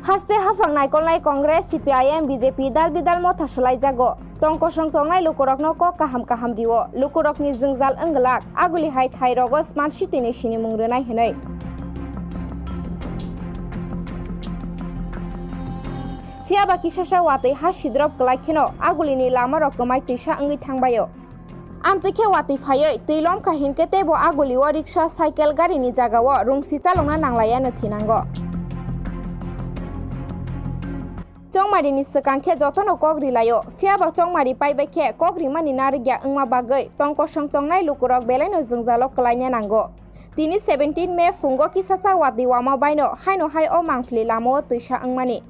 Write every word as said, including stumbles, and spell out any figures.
Haste haphang naikolnai Congress, C P I M, B J P dal bidal motha swlaijago. Tongkosong tongnai lukurokno kok kaham kaham rio. Lukurokni jwngjal wngwlak, aguli hai thai rogo smart city ni sinimung rwnai hwnwi. Phiyaba kisasa watwi ha sidrop kwlai kheno agulini lamarok kwmai twisa wngwi thangbaio. Amtwi khe watwi phaiwi twi lomkha hinkhe teibo agulio riksha, cycle, garini jagao rungsi chalokna nanglaiya no thinango. Chongmarini swkang khe jotono kok rilaio, phiyaba chongmari paibai khe kok rimani narwkya wngma bagwi tongkosong tongnai lukurok belaino jwngjalo kwlaina nango. Tini seventeen May phungo kisasa watwi wama baino haino hai o mangphli lamao twisa wngmani.